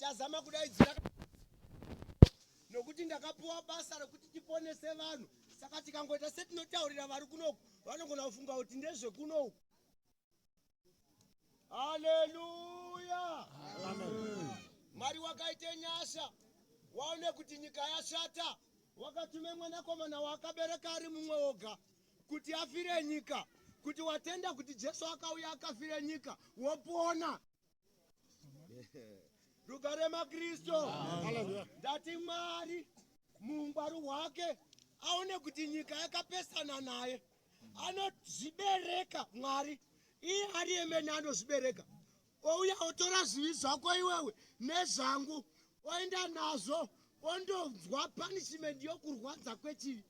Ndazama kudaidzira nokuti ndakapuwa basa rekuti tiponese vanhu, saka tikangoita setinotaurira vari kunoku vanogona kufunga kuti ndezvekunoku. Haleluya! Mwari wakaite nyasha, waone kuti nyika yashata, wakatume mwanakomana waakabereka ari mumwe woga kuti afire nyika, kuti watenda kuti Jesu akauya akafire nyika wopona. Rugare maKristu. Ndati Mwari muungwaru hwake aone kuti nyika yakapesana naye, anozvibereka Mwari iye ari emene anozvibereka, ouya otora zvivi zvako iwewe nezvangu, oenda nazvo, ondonzwa punishment yokurwadza kwechivi,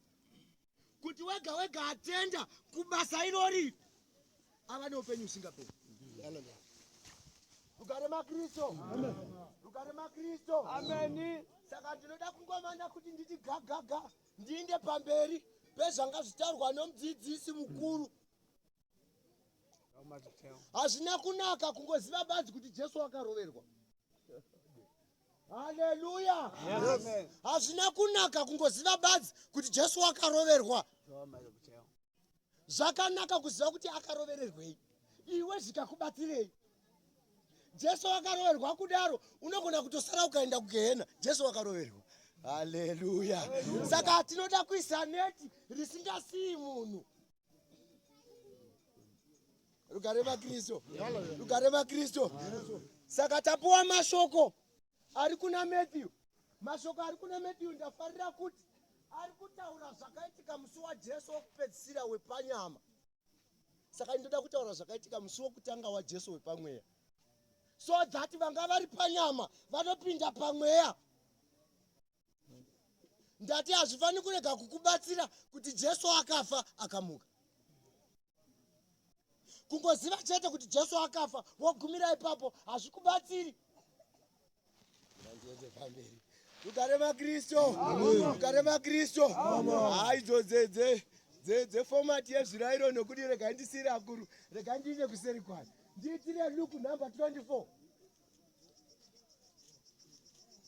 kuti wega wega atenda kubasa irori ava neupenyu usingaperi. Rugare maKristu, rugare maKristu. Ameni. Saka ndinoda kungomanya kuti nditi gagaga ndiinde pamberi pezvanga zvitaurwa nomudzidzisi mukuru. Hazvina kunaka kungoziva badzi kuti Jesu akaroverwa. Haleluya! Hazvina kunaka kungoziva badzi kuti Jesu akaroverwa. Zvakanaka kuziva kuti akarovererwei, iwe zvikakubatsirei. Jesu akaroverwa kudaro, unogona kutosara ukaenda kugehena. Jesu akaroverwa. Haleluya! Saka tinoda kuisa neti risingasiyi munhu. Rugare vaKristu, rugare vaKristu. Saka tapuwa mashoko ari kuna Matthew. Mashoko ari kuna Matthew ndafarira kuti ari kutaura zvakaitika musi waJesu wokupedzisira wepanyama. Saka ndoda kutaura zvakaitika musi wokutanga waJesu wepamweya, so that vanga vari panyama vanopinda pamweya. Ndati hazvifaniri kurega kukubatsira kuti Jesu akafa akamuka. Kungoziva chete kuti Jesu akafa wogumira ipapo hazvikubatsiri. Ndiende pamberi. Rugare maKristu, rugare maKristu. Haidzo dzefomati yezvirairo, nokuti regai ndisire akuru, regai ndiinde kuseri kwayo. Ndiitire Luke number 24.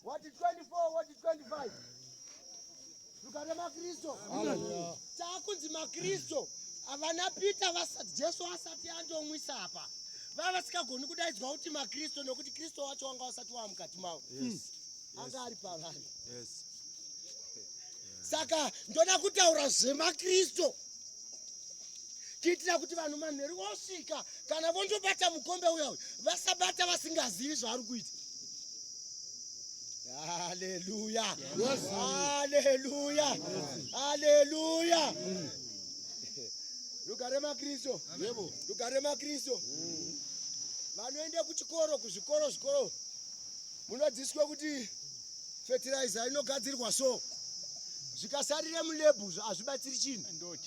What 24, what 25? Rugare maKristu. Taakunzi maKristu havana Peter vasati Jesu asati andomwisa apa. Vava vasikagoni kudaidzwa kuti maKristu nokuti Kristu wacho wanga wasati waa mukati mavo. Anga ari pavari. Saka ndoda kutaura zvemaKristu kuitira kuti vanhu manheru vosvika kana vondobata mukombe uya uyu vasabata vasingazivi zvaari kuita. Haleluya, haleluya, haleluya. Rugare maKristu, rugare maKristu. Vanoenda kuchikoro, kuzvikoro, zvikoro munodzidziswa kuti fertilizer inogadzirwa so, zvikasarire mulebhu hazvibatsiri chinhu.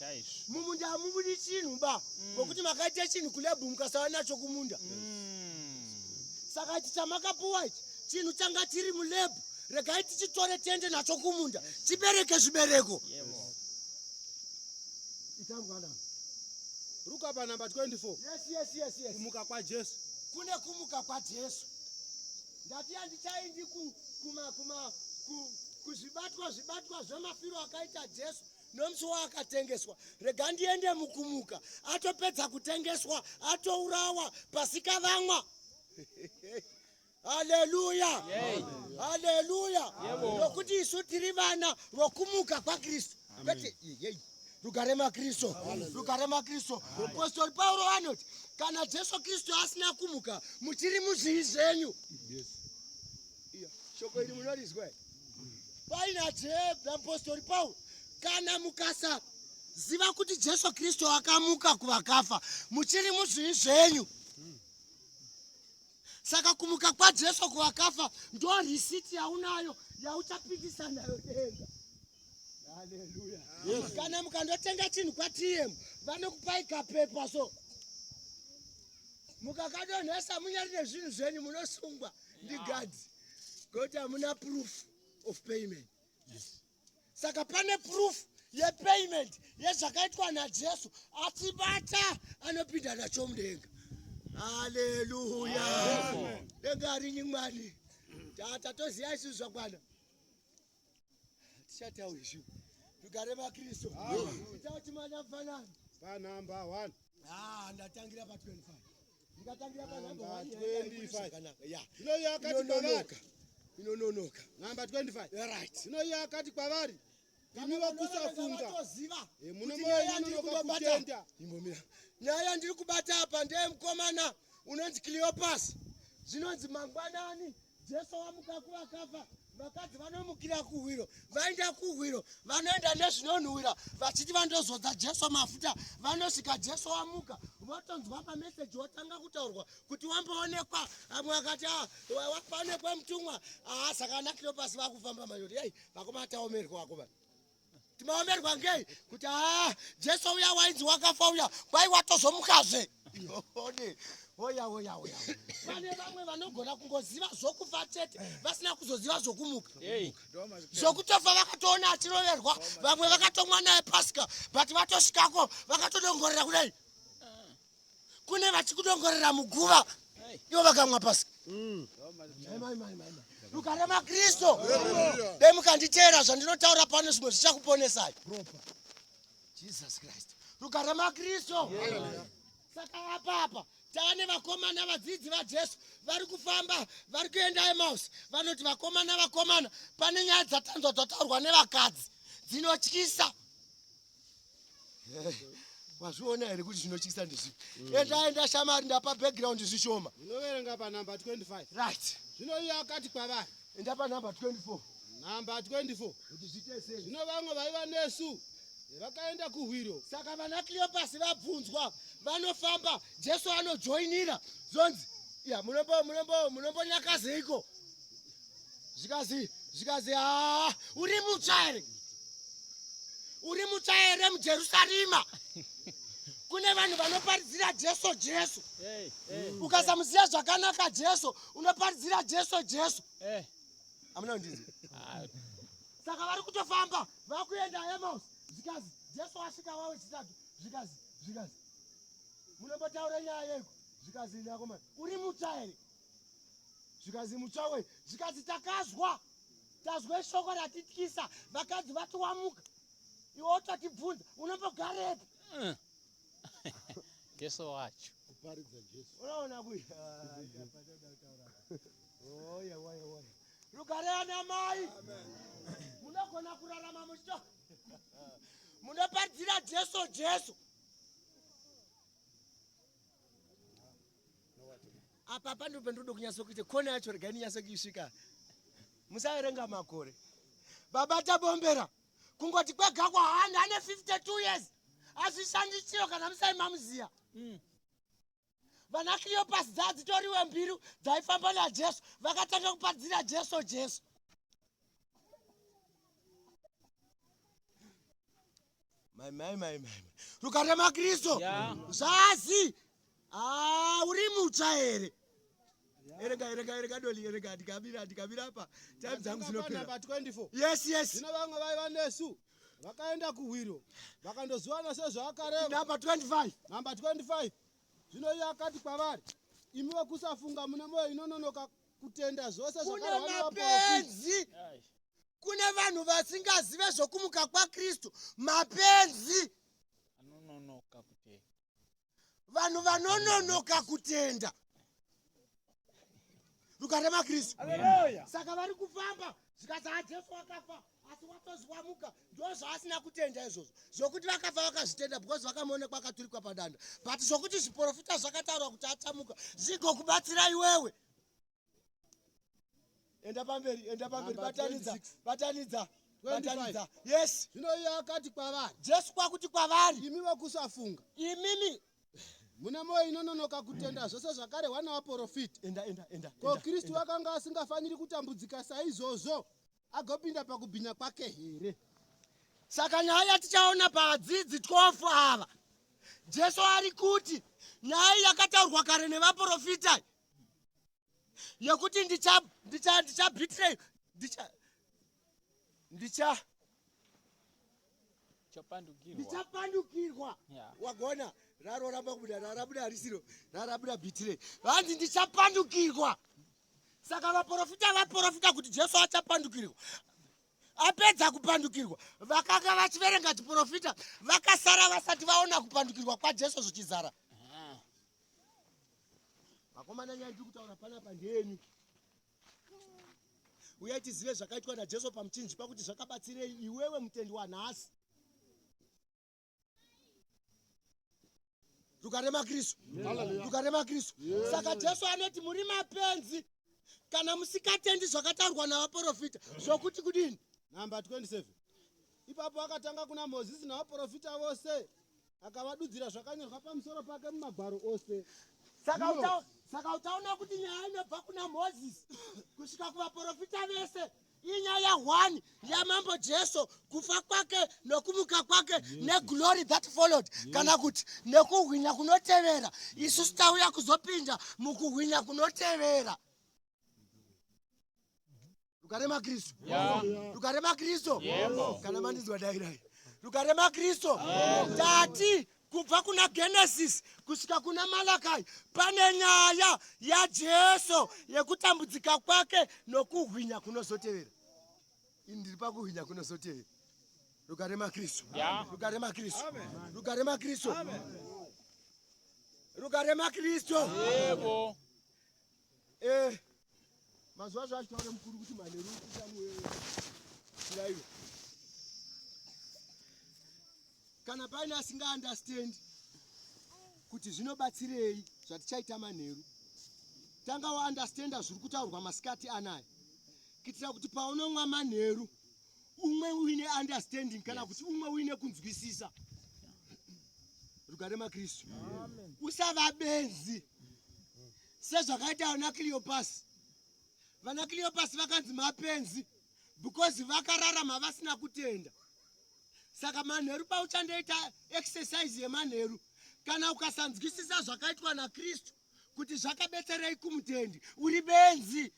Mumunda hamubudi chinhu ba, ngokuti makaita chinhu kulebhu mukasava nacho kumunda. Saka ichi chamakapuwa ichi chinhu changa chiri mulebhu, regai tichitore tiende nacho kumunda chibereke zvibereko. Itambwana. Ruka pa number 24. Yes. Kumuka kwaJesu. Kune kumuka kwaJesu. Ndati handichaendi kuzvibatwa zvibatwa zvemafiro akaita Jesu nomusi waakatengeswa. Rega ndiende mukumuka, atopedza kutengeswa, atourawa, pasika vamwa. Haleluya, haleluya. Nokuti isu tiri vana vokumuka kwaKristu. Kwete yei. Rugare maKristu, rugare maKristu. Apostori Pauro anoti kana Jesu Kristu asina kumuka, muchiri muzvivi zvenyu. Iya, shoko iri munorizwa here? Paina Apostori Pauro, kana mukasaziva kuti Jesu Kristu akamuka kuvakafa, muchiri muzvivi zvenyu. Saka kumuka kwaJesu kuvakafa ndo risiti yaunayo yauchapikisa nayo denga. Haleluya. Kana mukandotenga chinhu kwaTM vanokupai kapepa, so mukakadonhesa munyari nezvinhu zvenyu munosungwa ndigadhi kuti hamuna proof of payment. Saka pane proof yepayment yezvakaitwa naJesu, atibata anopinda nacho mudenga. Haleluya. Denga harinyi Mwari. Tatoziva isu zvakwana. Tichataura izvi. Rugare maKristu. Ita mwana mufanani. Pa number 1. Ah, ndatangira pa 25. Ndikatangira pa number Number 1. 25. Ya. Zvino iye akati kwavari. Inononoka. Inononoka. Number 25. Right. Zvino iye akati kwavari. Imi vokusafunga. Vatoziva. Eh, muno kuti moyo nyaya yandiri inonoka kubata- kutenda. Imbomira. Nyaya yandiri kubata apa ndeyemukomana unonzi Cleopas. Zvinonzi mangwanani Jesu wamuka kuvakafa, vakadzi vanomukira kuhwiro, vaenda kuhwiro, vanoenda nezvinonhuwira vachiti vandozodza Jesu mafuta, vanosvika Jesu wamuka, votonzwa mameseji otanga kutaurwa kuti wamboonekwa, amwe akati ah, wapaonekwa mutumwa, ah, saka ana Cleopas vakufamba mayoti, ei vakomana taomerwa vakomana. Timaomerwa ngei kuti haa Jesu uya wainzi wakafa uya kwai watozomukazve. One oya oya oya. Pane vamwe vanogona kungoziva zvokufa chete vasina kuzoziva zvokumuka. Zvokutofa vakatoona achiroverwa, vamwe vakatomwa naye Pasika but vatosvikako vakatodongorera kudai. Kune vachikudongorera muguva ivo vakamwa Pasika. Rugare maKristu. Dai mukanditeera zvandinotaura pano zvimwe zvichakuponesai. Jesus Christ. Rugare maKristu. Saka apa apa taane vakomana vadzidzi vaJesu vari kufamba vari kuenda Emmaus, vanoti vakomana vakomana pane nyaya dzatanzwa dzataurwa nevakadzi dzinotyisa. Wazviona here kuti zvinotyisa ndizvipi? Enda enda shamari, ndapa background zvishoma. Ndinoverenga pa number 25. Right. Zvino iye akati kwavari. Enda pa number 24. Number 24. Kuti zviite sei? Zvino vamwe vaiva nesu vakaenda kuhwiro. Saka vana Cleopas vabvunzwa, vanofamba, Jesu anojoinira. Zonzi, ya munombonyakazeiko? Zvikazi, zvikazi, haa, uri mutsva here? Uri mutsva here muJerusarema? Kune vanhu vanoparidzira Jesu Jesu. Ukasamuziva zvakanaka Jesu, unoparidzira Jesu Jesu. Hamuna kundinzwa? Saka vari kutofamba, vakuenda Emmaus. Zvikazi, Jesu asvika wawe chitatu. Zvikazi, zvikazi. Munombotaura nyaya yeiko? Zvikazi, vakomana, uri mutsva here? Zvikazi, mutsva wei? Zvikazi, takazwa. Tazwa shoko ratityisa, vakadzi vati wamuka. Iwe wototibvunza, unombogarepi? Jesu wacho. Kuparidza Jesu. Unoona kui? Oye, oye, oye. Rugare ana mai. Munogona kurarama muchito. Munoparidzira Jesu Jesu. Apa pano pandinoda kunyatso kuita kona yacho, regai ndinyatso kuisvika. Musaverenga makore. Baba tabombera kungoti kwega kwahana ane 52 years azvishandi chiro kana musai mamuziya. Vana Cleopas dzadzitoriwe mbiru dzaifamba naJesu, vakatanga kuparidzira Jesu Jesu. Mai mai mai mai. Rugare maKristu. Zvazi. Ah, uri mutsva here? Erenga erenga erenga doli erenga ndikabira ndikabira apa. Time dzangu dzinopera. Number 24. Yes yes. Zvino vamwe vaiva nesu vakaenda kuhwiro vakandoziwana sezvaakareva. Number 25. Number 25. Zvino iye akati kwavari, imi vokusafunga mune moyo inononoka kutenda zvose Kune zvakarehwa navaprofita. mapenzi. Kune vanhu vasingazive zvokumuka kwaKristu, mapenzi. Anononoka kutenda. Vanhu vanononoka kutenda. Rugare maKristu. Saka vari kufamba zvikanzi ha Jesu wakafa asi watozi wamuka, ndo zvaasina kutenda izvozvo. Zvokuti vakafa vakazvitenda because vakamuonekwa akaturikwa padanda, but zvokuti zviprofita zvakataurwa kuti achamuka zvigokubatsira iwewe. Enda pamberi, enda pamberi, Number batanidza, 26. batanidza, 25. batanidza. Yes. Zvino iye akati kwavari, Jesu kwakuti kwavari, imi vokusafunga imimi mune moyo inononoka kutenda zvose zvakarehwa navaprofita. Enda enda enda. Ko enda, Kristu enda. akanga asingafaniri kutambudzika saizvozvo agopinda pakubwinya kwake here? Saka nyaya yatichaona pavadzidzi 12 ava, Jesu ari kuti nyaya yakataurwa kare nevaprofita yekuti ndicha ndicha ndicha betray ndicha ndicha Chapandukirwa. Ndichapandukirwa. Yeah. Wagona raroramba kubuda rarabuda harisiro rarabuda betray, vanzi ndichapandukirwa. Saka vaprofita vaprofita kuti Jesu achapandukirwa. Apedza kupandukirwa, vakanga vachiverenga chiprofita vakasara vasati vaona kupandukirwa kwaJesu zvichizara. Vakomana, nyaya ndiri kutaura panapa ndeyenyu. Uyai tizive zvakaitwa naJesu pamuchinjikwa kuti zvakabatsirei iwewe mutendi wanhasi. Rugare maKristu, rugare maKristu. Saka Jesu anoti muri mapenzi kana musikatendi zvakataurwa navaprofita zvokuti kudini? Namba 27. Ipapo akatanga kuna Mozisi navaprofita vose akavadudzira zvakanyorwa pamusoro pake mumagwaro ose. Saka saka utaona kuti nyaya inobva kuna Mozisi kusvika kuvaprofita vese inyaya hwani yamambo Jesu, kufa kwake nokumuka kwake neglory that followed, kana kuti nekuhwinya kunotevera. Isusu tauya kuzopinda mukuhwinya kunotevera. Rugare maKristu, rugare maKristu. Kana mandinzwa dairai, rugare maKristu. Tati kubva kuna Genesis kusvika kuna Malakai pane nyaya yaJesu yekutambudzika kwake nokuhwinya kunozotevera. Ini ndiri pakuhwinya kunozotevera. Rugare maKristu, rugare maKristu, rugare maKristu, rugare maKristu. Yebo. Mazuva zvacho taure mukuru kuti manheru kutamuraiwe. Kana paine asinga understand kuti zvinobatsirei zvatichaita manheru, tanga waunderstanda zviri kutaurwa masikati anaya, kuitira kuti paunomwa manheru umwe uine understanding, kana kuti umwe uine kunzwisisa. Rugare maKristu. Usava benzi sezvakaita vana Cleopas. Vana Cleopas vakanzi mapenzi because vakararama vasina kutenda. Saka manheru pauchandoita exercise yemanheru, kana ukasanzwisisa zvakaitwa naKristu kuti zvakabetserei kumutendi, uri benzi.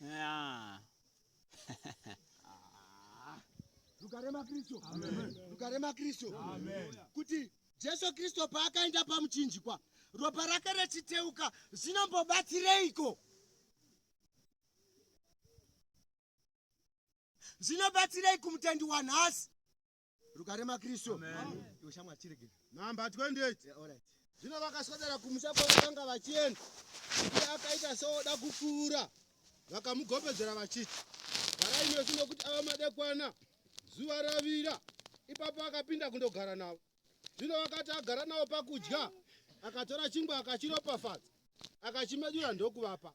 Rugare maKristu, rugare maKristu. Kuti Jesu Kristu paakaenda pamuchinjikwa, ropa rake rechiteuka, zvinombobatsireiko? Zvinobatsirei kumutendi wanhasi? Rugare maKristu. Iwe shamwari, chiregera. Namba 28. Yeah, all right. Zvino vakaswedera kumusha kwavakanga vachienda, iye akaita seoda kupfuura. Vakamugombedzera vachiti, garai nesu nokuti ava madekwana, zuva ravira. Ipapo akapinda kundogara navo. Zvino vakati agara navo pakudya, akatora chingwa akachiropafadza, akachimedura ndokuvapa.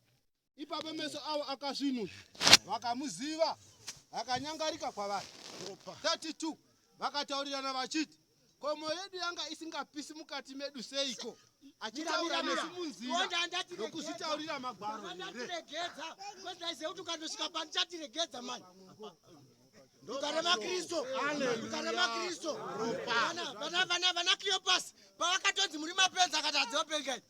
Ipapo meso avo akasvinuka, vakamuziva, akanyangarika kwavari. 32 Vakataurirana vachiti, ko mwoyo yedu yanga isingapisi mukati medu seiko, achitaura nesu munzira nokuzvitaurira magwaro here? Ndatiregedza, ndaiziva kuti ukandosvika pandichatiregedza mani. Rugare maKristu, rugare maKristu. Vana Cleopas pavakatonzi muri mapenzi, akati hadzivapengai.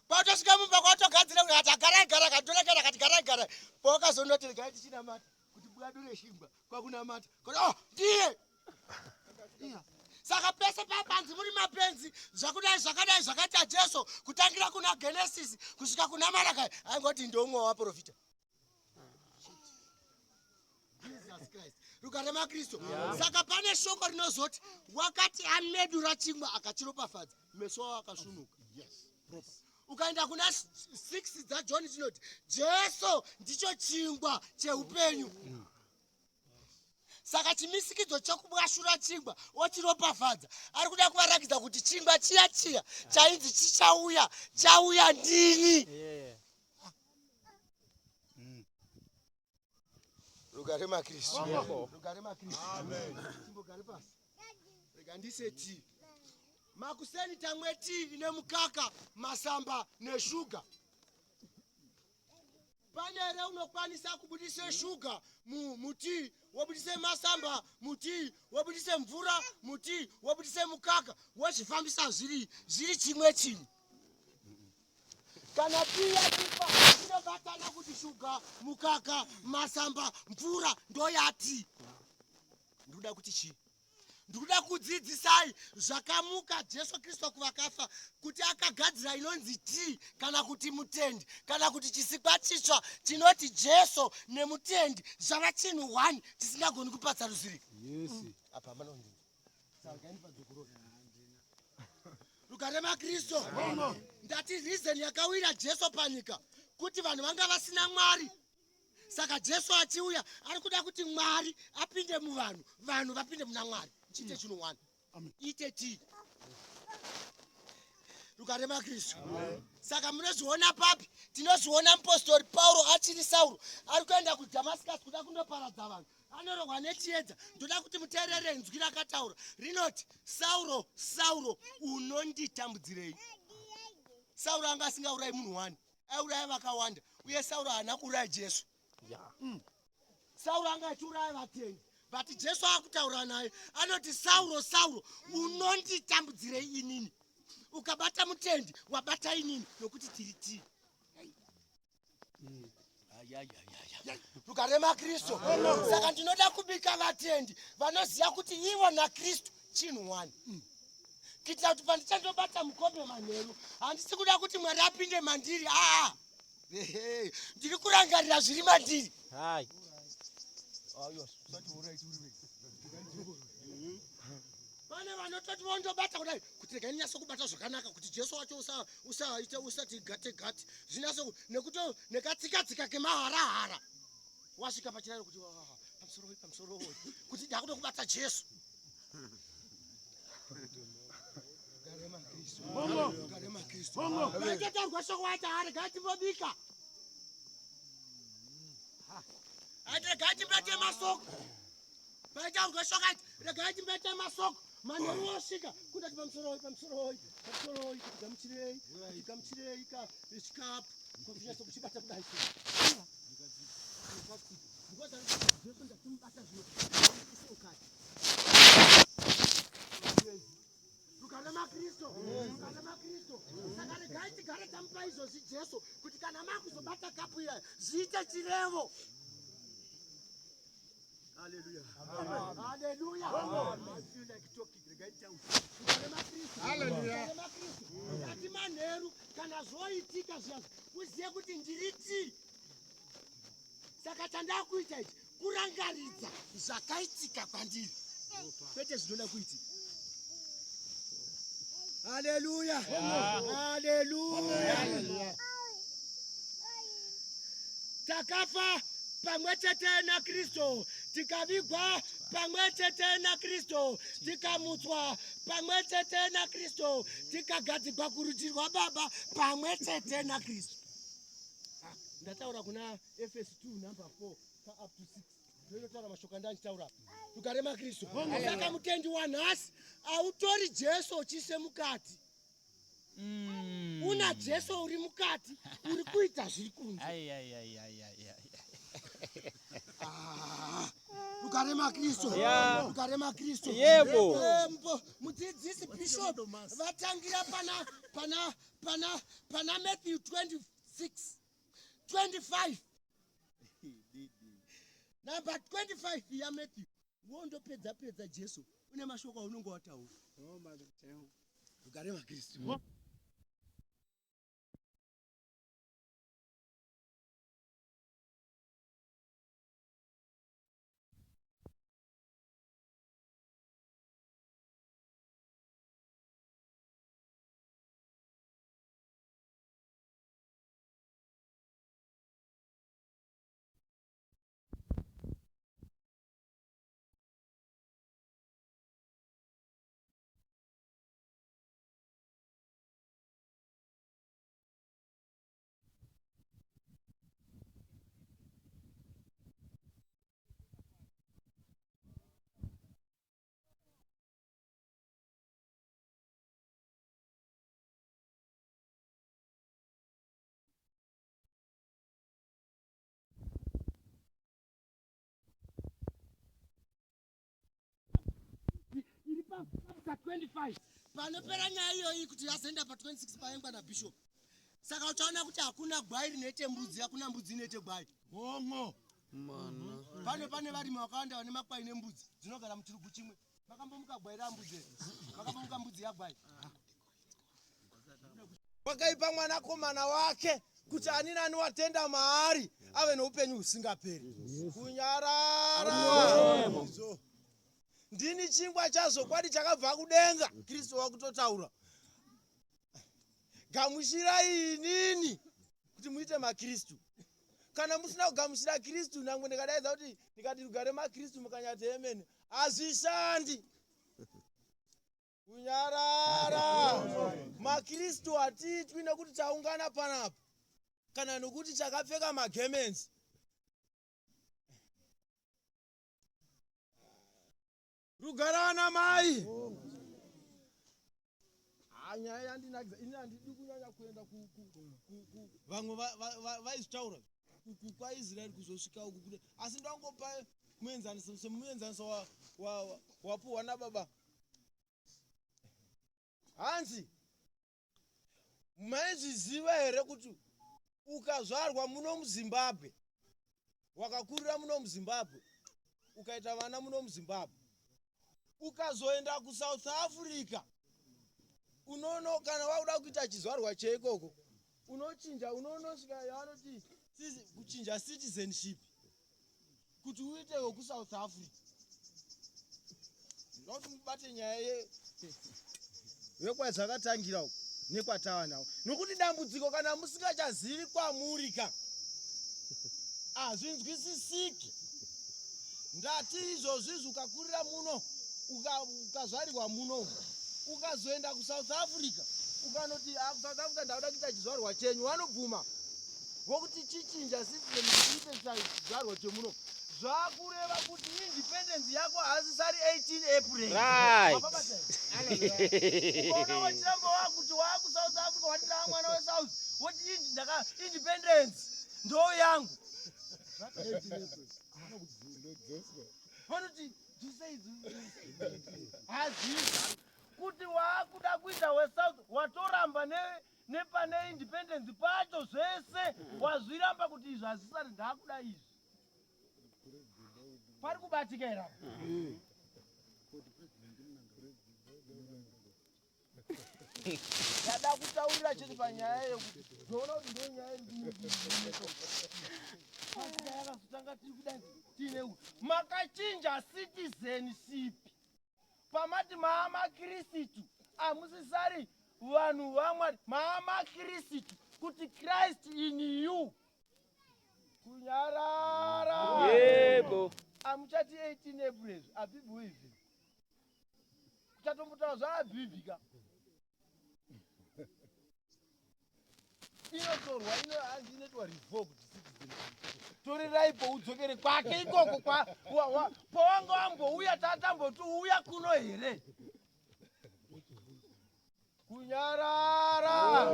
Patosvika mumba kwatogadzira kuti ati garai garai, akatorekera akati garai garai. Pawakazondoti regai tichinamata kuti bwadure shingwa kwakunamata. Kuti oh ndiye. Saka pese papanzi muri mapenzi, zvakudai zvakadai zvakaita Jesu kutangira kuna Genesis kusvika kuna Malachi, aingoti ndomwe waprofita. Jesus Christ. Rugare maKristu. Saka pane shoko rinozoti wakati amedura chingwa akachiropafadza, meso avo akasvunuka. Yes. Proper. Ukaenda kuna 6 dzaJohn tinoti Jesu ndicho chingwa cheupenyu. Saka chimisikidzo chekubwashura chingwa ochiropafadza, ari kuda kuvarakidza kuti chingwa chiya chiya chainzi chichauya, chauya ndini. Rugare maKristu, rugare maKristu. Chimbogare pasi, rega ndise tii. Makuseni tamwe tii ine mukaka, masamba neshuga. Pane here unokwanisa kubudise shuga mutii, wobudise masamba mutii, wobudise mvura mutii, wobudise mukaka, wozvifambisa zviri chimwe chinhu? Kana tii yatipa inobatana kuti shuga, mukaka, masamba, mvura ndoyati. Ndikuda kuti chii? Ndikuda kudzidzisai zvakamuka Jesu Kristu kuvakafa kuti akagadzira inonzi tii kana kuti mutendi kana kuti chisikwa chitsva chinoti Jesu nemutendi zvava chinhu one chisingagoni kupatsanuzirika. Yes. Apa hamana kunzi. Saka ini padzokorora. Rugare maKristu. Ndati reason yakawira Jesu panyika kuti vanhu vanga vasina Mwari. Saka Jesu achiuya ari kuda kuti Mwari apinde muvanhu, vanhu vapinde muna Mwari. Chiite chinhu one. Ite tii. Rugare maKristu. Saka munozviona papi? Tinozviona mupostori Pauro achiri Sauro ari kuenda kuDhamascus kuda kundoparadza vanhu. Anorohwa nechiedza. Ndoda kuti muteerere inzwi rakataura rinoti, Sauro, Sauro, unonditambudzirei? Sauro anga asingaurayi munhu wani, aiuraya vakawanda, uye Sauro haana kuuraya Jesu. Sauro anga achiuraya vatendi, but Jesu akutaura naye anoti, Sauro, Sauro, unonditambudzirei inini? Ukabata mutendi wabata inini, nokuti tiri tii. Rugare maKristu. Saka ndinoda kubika vatendi vanoziva kuti ivo naKristu chinhu one, kuitira kuti pandichandobata mukombe manheru, handisi kuda kuti Mwari apinde mandiri. Aa, ndiri kurangarira zviri mandiri. Hai. Pane vanototi vondobata kudai kuti regai ndinyatso kubata zvakanaka kuti Jesu wacho usaite usati gate gate zvinyatso nekuti nekatsika-tsika kemaharahara wasvika pachiraro kuti pamusoro pamusoro kuti ndakuda kubata Jesu. Vaitotaurwa shoko wacho, regai timbobika, ati regai timbete masoko. Vaitaurwa shoko ati regai timbete masoko manheru wosvika kundati pamusoroi pamusoroi pamusoroi kuti gamuchirei, kuti gamuchirei ka chikapu, kunyatso kuchibata kudai because Jesu ndakumubata zvino ise ukati. Rugare maKristu, rugare maKristu. Saka regai tigare tamupa izvozvi Jesu kuti kana makuzobata kapu iya zviite chirevo. Hallelujah. Hallelujah. I feel like talking. Regai nditaure. Rugare maKristu. Hallelujah. Rugare maKristu. Ndati manheru kana zvoitika zviya uziye kuti ndiri tii. Saka chandakuita ichi kurangaridza zvakaitika kwandiri, kwete zvinoda kuitika. Haleluya, haleluya. Takafa pamwe chete naKristu, tikavigwa pamwe chete naKristu, tikamutswa pamwe chete naKristu, tikagadzikwa kurudyi rwaBaba pamwe chete naKristu. Ndataura kuna Efeso 2 number 4 up to 6, ndoinotaura mashoko andachitaura. Rugare maKristu. Saka mutendi wanhasi autori Jesu uchiise mukati. Una Jesu uri mukati, uri kuita zviri kunze. Ai ai ai ai ai ai. Ah, rugare maKristu. Rugare maKristu. Yebo. Mudzidzisi bishop vatangira pana Matthew 26 25, number 25 yaMatthew. Wondopedza pedza Jesu une mashoko aunonge wataura. Rugare maKristu. Iri pa 25 panopera nyaya iyoyi kuti yazoenda pa 26 paengwa nabishop. Saka uchaona kuti hakuna gwai rinoite mbudzi, hakuna mbudzi inoite gwai. Hongo. Pano pane varimi vakawanda vane makwai nembudzi dzinogara muchirugu chimwe. Makambomuka gwai rambudzi. Makambomuka mbudzi yagwai. Wakaipa mwanakomana wake kuti ani nani watenda maari ave noupenyu husingaperi. Kunyarara. Ndini chingwa chazvokwadi chakabva kudenga. Kristu wakutotaura. Gamuchirai inini kuti muite maKristu. Kana musina kugamuchira Kristu, nangwe ndikadaidza kuti ndikati rugare maKristu mukanyati amen, hazvishandi. Kunyarara. MaKristu hatiitwi nekuti taungana panapa kana nokuti takapfeka magemenzi. Rugare ana mai. Ah, nyaya yandinakidza ini handidi kunyanya kuenda vamwe vaizvitaura kwaIsraeri kuzosvika uku kune asi ndangopa muenzaniso semuenzaniso wapuhwa nababa hanzi Maizviziva here kuti ukazvarwa muno muZimbabwe, wakakurira muno muZimbabwe, ukaita vana muno muZimbabwe, ukazoenda kuSouth Africa, unono kana wakuda kuita chizvarwa cheikoko unochinja, unonosvika yavanoti kuchinja citizenship kuti uite wekuSouth Africa. Ndoda kuti mubate nyaya ye yekwazvakatangira uku nekwatava nawo, nokuti dambudziko kana musingachazivi kwamuri ka hazvinzwisisiki. Ndati izvozvi izvi ukakurira muno ukazvarirwa muno ukazoenda kuSouth Africa ukanoti ah, kuSouth Africa ndakuda kuita chizvarwa chenyu, vanobvuma vokuti chichinja citizen kuti iite chizvarwa chemuno zvakureva kuti independence yako haasisari 18 April. Right. Ukaona wachiramba wakuti wakuSouth Africa wati ndaa mwana weSouth woti ndaka independence ndo yangu. Vanoti hazvizi kuti waakuda kuita weSouth watoramba ne nepane independence pacho zvese wazviramba kuti izvi hazvisati ndakuda izvi pari kubatika here apa ndada kutaurira chete panyaya yekuti ndoona kuti ndo nyaya iri yakazotanga tiri kudai tiine makachinja citizenship Pamati maamakirisitu amusisari vanhu vaMwari, maamakirisitu kuti Christ in you. Kunyarara. Yebo. Amuchati 18 April abhibhi izvi. Kuchatombotaura zvaabhibhi ka. Inotorwa ino hanzi inoitwa revoked citizenship. Toreraipo udzokere kwake ikoko kwa pawanga wambouya tatamboti uya kuno here? Kunyarara.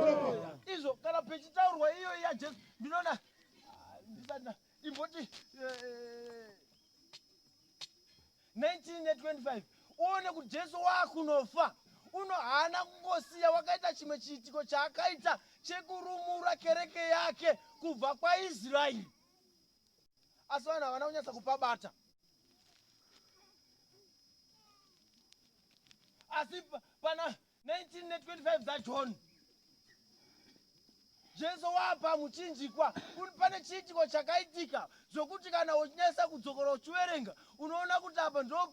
Izvo kana pechitaurwa iyo ya Jesu ndinoona ah, ndisati imboti eh, 1925 uone kuti Jesu waakunofa uno haana kungosiya wakaita chimwe chiitiko chaakaita chekurumura kereke yake kubva kwaIsraeri asi vanhu havana kunyatsa kupabata asi pana 1925 dzaJohn Jesu wapa muchinjikwa pane chiitiko chakaitika zvokuti kana uchinyasa kudzokora uchiverenga unoona kuti apa ndo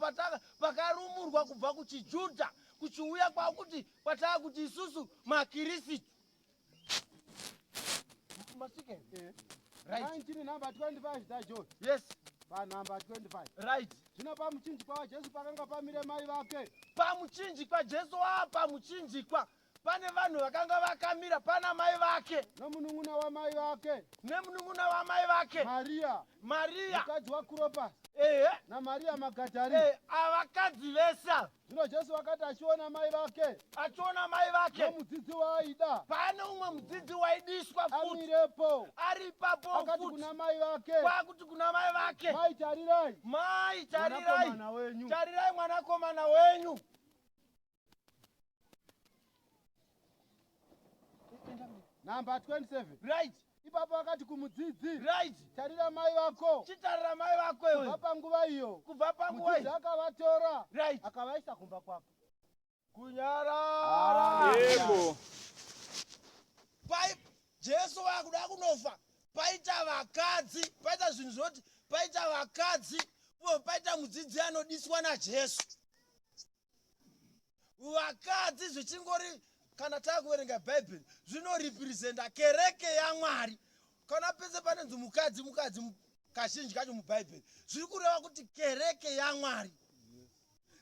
pakarumurwa kubva kuchiJudha kuchiuya kwakuti kwataa kuti isusu maKirisitu. Masvika here? Right. 19 number 25 dzaJohn. Yes. Panumber 25. Right. Zvino pamuchinjikwa waJesu pakanga pamire mai vake. Pamuchinjikwa Jesu wapa muchinjikwa pane vanhu vakanga vakamira pana mai vake nomunun'una wamai vake nemunun'una wamai vake Maria, Maria mukadzi waKropasi ehe naMaria Magadhari. Eh, avakadzi vese ava. Zvino Jesu wakati achiona mai vake achiona mai vake nomudzidzi waaida pane umwe mudzidzi waidiswa futi amirepo, ari ipapo akati futi kuna mai vake, kwakuti kuna mai vake, Mai, tarirai mai tarirai mwanakomana wenyu. Tarirai mwanakomana wenyu. Number 27. Right. Ipapo akati kumudzidzi, Right. Tarira mai vako. Chitarira mai vako iwe. Kubva panguva iyo. Kubva panguva Mudzidzi iyo. akavatora. Right. Akavaisa kumba kwake. Kunyarara. Yebo. Pai Jesu vakuda kunofa paita vakadzi, paita zvinhu zvinoti paita vakadzi, uye paita mudzidzi anodiswa naJesu. Vakadzi zvichingori kana takuverenga Bhaibheri zvinorepresenta kereke yaMwari. Kana pese panonzi mukadzi mukadzi kazhinji kacho muBhaibheri zviri kureva kuti kereke yaMwari.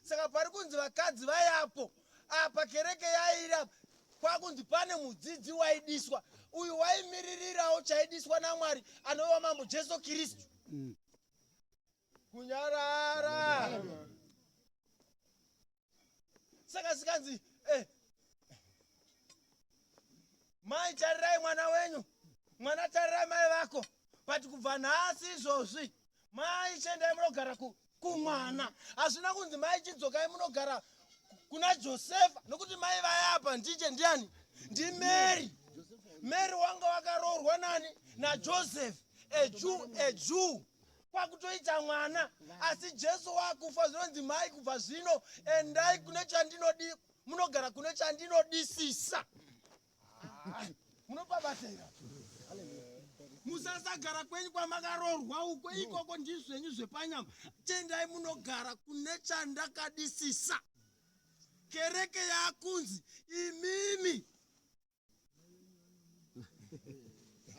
Saka pari kunzi vakadzi vayapo apa kereke yairi apa kwakunzi pane mudzidzi waidiswa uyu waimiririrawo chaidiswa naMwari anova Mambo Jesu Kristu. Kunyarara. Saka sikanzi mai tarirai mwana wenyu, mwana tarirai mai vako, but kubva nhasi izvozvi mai chiendai munogara kumwana. Hazvina kunzi mai chidzokai munogara kuna Josefa, nokuti mai vaya apa ndiche ndiani? NdiMary. Mary wanga wakaroorwa nani? NaJoseph, a Jew, a Jew. Kwakutoita mwana, asi Jesu wakufa zvinonzi mai kubva zvino endai kune chandinodi, munogara kune chandinodisisa. Munopabatira. Musasagara kwenyu kwamakaroorwa uko, ikoko ndizvenyu zvepanyama. Tendai munogara kune chandakadisisa. Kereke yakunzi imimi.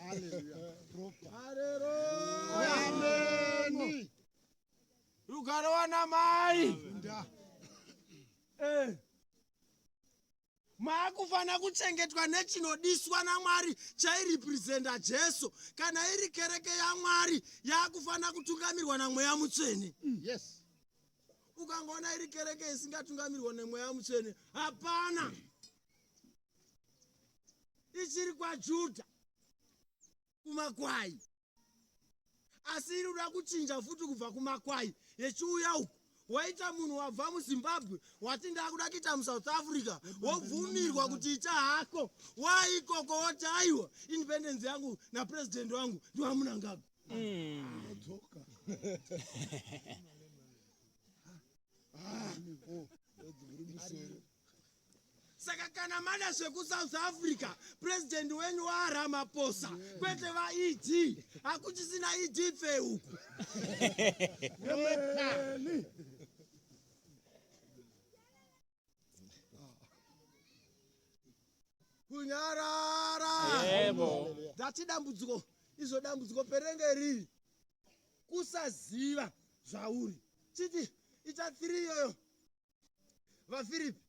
Amen. Rugare wana mai. Maakufana kuchengetwa nechinodiswa naMwari chairepresenta Jesu. Kana iri kereke yaMwari yaakufana kutungamirwa naMweya Mutsvene. Yes. Ukangoona iri kereke isingatungamirwa neMweya Mutsvene, hapana. Ichiri kwaJudha kumakwai, asi iri kuda kuchinja futi kubva kumakwai yechiuya uku. Waita munhu wabva muZimbabwe wati ndakuda kuita muSouth Africa, wobvumirwa kuti ita hako, waikoko woti aiwa independence yangu napresident wangu ndiwaMnangagwa. Saka kana mada zvekuSouth Africa, president wenyu waRamaphosa, kwete vaED. Hakuchisina ED pfe uku. Kunyarara. Yebo. Ndati dambudziko, izvo dambudziko perenge riri kusaziva zvauri. Chiti ita 3 iyoyo vaFiripi,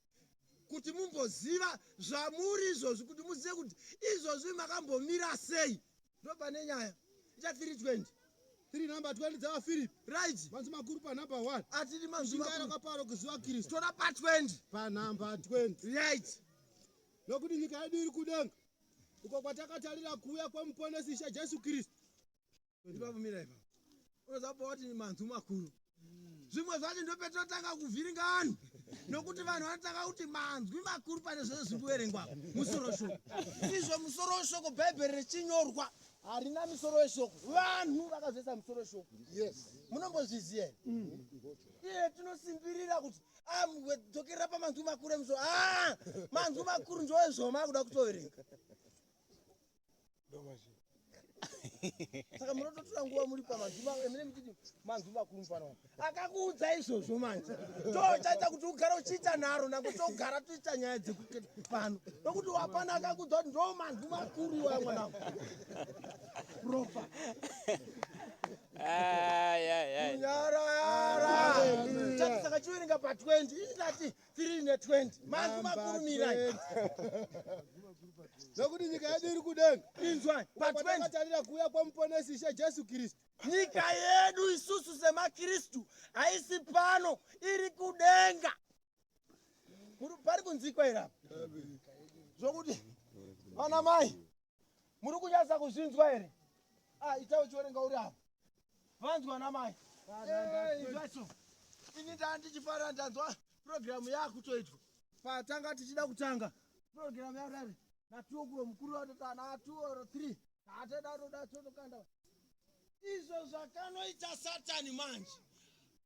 kuti mumboziva zvamuri izvozvi, kuti muzive kuti izvozvi makambomira sei. Ndo pane nyaya. Ita 3:20. 3 number 20 dzavaFiripi. Right. Manzwi makuru pa number 1. Atidi manzwi Kushingaira makuru. kwaPauro kuziva Kristu. Tora pa 20. Pa number 20. Right. Nokuti nyika yedu iri kudenga, uko kwatakatarira kuuya kwemuponesi Ishe Jesu Kristu. Ipapo mira ipapo. Unoziva kuti manzwi makuru. Zvimwe zvacho ndopetotanga kuvhiringa vanhu, nokuti vanhu vanotanga kuti manzwi makuru pane zvose zviri kuverengwa musoro shoko. Izvo musoro weshoko Bhaibheri richinyorwa harina misoro yeshoko. Vanhu vakazoisa misoro yeshoko. Yes. Munombozviziva here? Iye tinosimbirira kuti dzokerera pamanzwi makuru emusoro. Manzwi makuru ndoezvo makuda kutoverenga. Saka munototora nguva muri pamanzwi mune muchiti manzwi makuru mufana wangu. Akakuudza izvozvo manje. Ndo chaita kuti ugare uchiita nharo nangwe togara toita nyaya dzekuti pano. Nokuti wapana akakuudza kuti ndo manzwi makuru iwaya mwana wangu. Proper. Ai, ai, ai. Kunyarara. Chati saka chiverenga pa 20. Ini ndati 3 ne 20. Manzwi makuru mirai. Nokuti nyika yedu iri kudenga, Inzwai. Pa 20. kwatakatarira kuuya kwemuponesi Ishe Jesu Kristu. Nyika yedu isusu semaKristu haisi pano, iri kudenga. Pari kunzikwa here apa? Zvokuti vana mai muri kunyatsa kuzvinzwa here? Ita uchiverenga uri apa. Vanzwa vana mai. Inzwa so. Ini ndaa ndichifara ndanzwa purogiramu yakutoitwa. Patanga tichida kutanga purogiramu yakudari na 2 o'clock mukuru watoti na 2 or 3. Hatadaro totokanda izvo zvakanoita Satani manje.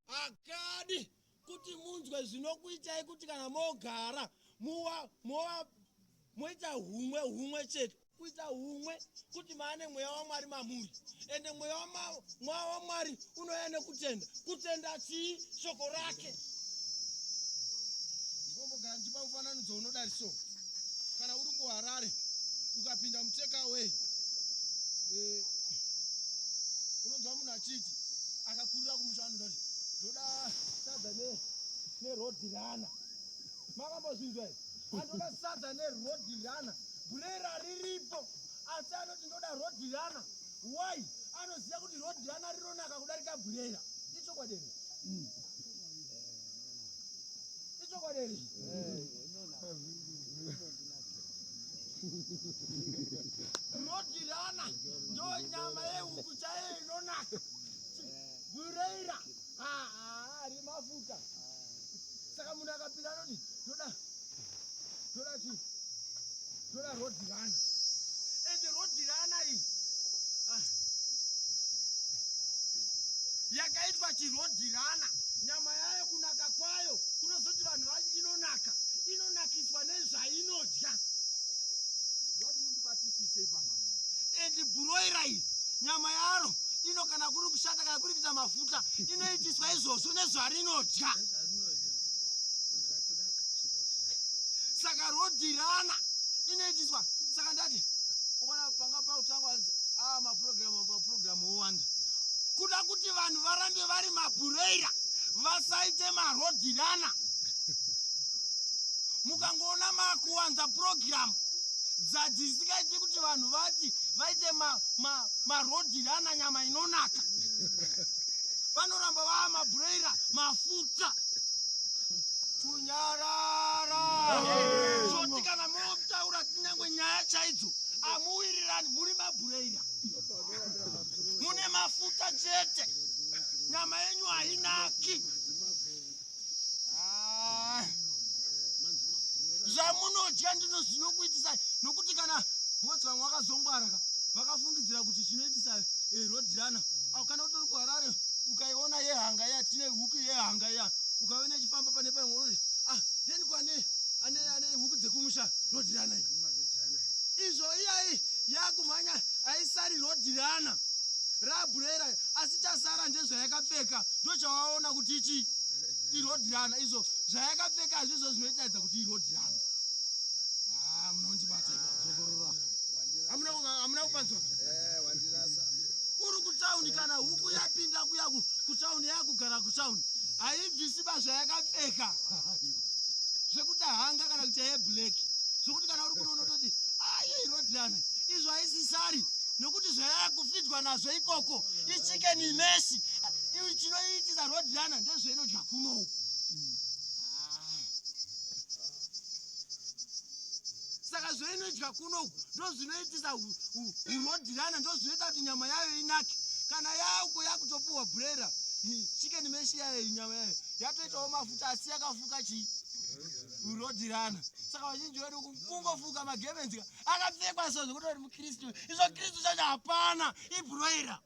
Akadi kuti munzwe zvinokuitai kuti kana mogara muwa mowa moita humwe humwe chete kuita humwe kuti maane mweya waMwari mamuri ende mweya waMwari unouya nekutenda. Kutenda chii? Shoko rake. Ndombogara ndichipa mufananidzo unodari so. Kana uri kuHarare ukapinda mutekaway eh, unonzwa munhu achiti akakurira kumusha anoda kuti ndoda sadza nerodhirana. Makambozvinzwa here? Anoda sadza nerodhirana. Bhurera riripo asi anoti ndoda rodhirana. Why? Anoziva kuti rodhirana rinonaka kudarika bhurera. Ichokwadi here? Ichokwadi here? Rodhirana ndo nyama yehuku chaiyo inonaka. Bhurera ari mafuta. Saka munhu akapinda anoti ndoda ndoda chii? Ndoda rodhirana. Ende rodhirana iyi yakaitwa chirodhirana, nyama yayo kunaka kwayo kunozoti vanhu inonaka, inonakiswa nezvainodya. Ndoti mundibatisise ipapa. Endi bhuroira iyi nyama yaro ino kana kuri kushata kana kuri kuita mafuta inoitiswa izvozvo nezvarinodya. Saka rodhirana inoitiswa. Saka ndati ukaona panga pautangwa mapurogiramu owanda kuda kuti vanhu varambe vari mabhureira vasaite marodhirana. Mukangoona makuwanza purogiramu dzisingaiti kuti vanhu vati vaite marodhirana nyama inonaka, vanoramba vaa mabhureira mafuta. Kunyarara zvoti kana motaura kunyange nyaya chaidzo amuwirirani, muri mabhureira mune mafuta chete, nyama yenyu hainaki. Zvamunodya ndizvo zvinokuitisai, nokuti kana vose vamwe vakazongwara ka vakafungidzira kuti chinoitisa rodhirana. Kana utori kuHarare ukaiona yehanga iya, tine huku yehanga iya, ukaiona ichifamba pane pamwe unoti then kwane ane huku dzekumusha rodhirana iyi. Izvo iyai yakumhanya haisari rodhirana rabhurera, asi chasara ndezvayakapfeka, ndochawaona kuti ichi irodhirana. Izvo zvayakapfeka hazvizvo zvinoitaidza kuti irodhirana. Munondibata ipapo. Hamuna kupanzwa? Uri kutauni, kana huku yapinda kuya kutauni, yakugara kutauni, haibvisi bazvayakapfeka zvekuti hanga kana kuti yeblack, zvokuti kana uri kuno unototi aye irodhirana. Izvo haisisari, nokuti zvayakufidwa nazvo ikoko ichicken mesh. Chinoitisa rodhirana ndezvainodya kunoku. Saka zvainodya kunoku ndozvinoitisa urodhirana, ndozvinoita kuti nyama yayo inake. Kana yauko yakutopuwa bhurera chicken mesh yayo, nyama yayo yatoitawo mafuta asi yakafuka chii? Urodhirana. Saka vazhinji vedu kungofuka magemenzi akapfekwa so zvekuti uri muKristu, izvo Kristu chacho hapana, ibhuroira.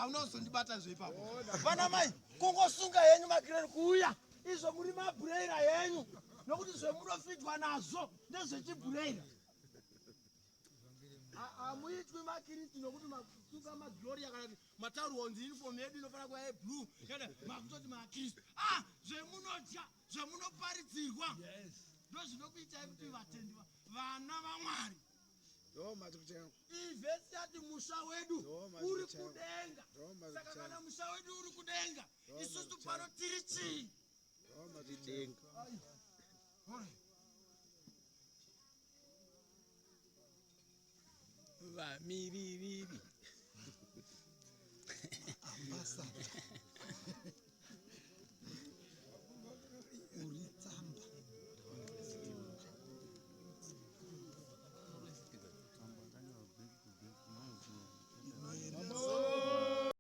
Unozondibata zve ipapo. Vana mai kungosunga yenyu makireni kuuya, izvo muri mabhureira yenyu, nokuti zvemunofidwa nazvo ndezvechibhureira. Hamuitwi makristu nokuti masunga magloria kana kuti mataurwa kunzi uniform yedu inofanira kuva yeblue, kana makutoti makristu. Zvemunodya zvemunoparidzirwa ndozvinokuitai kuti vatendi vana vaMwari. Ivhesi yati musha wedu uri kudenga. Saka kana musha wedu uri kudenga, isusu pano tiri chii? Vamiririri.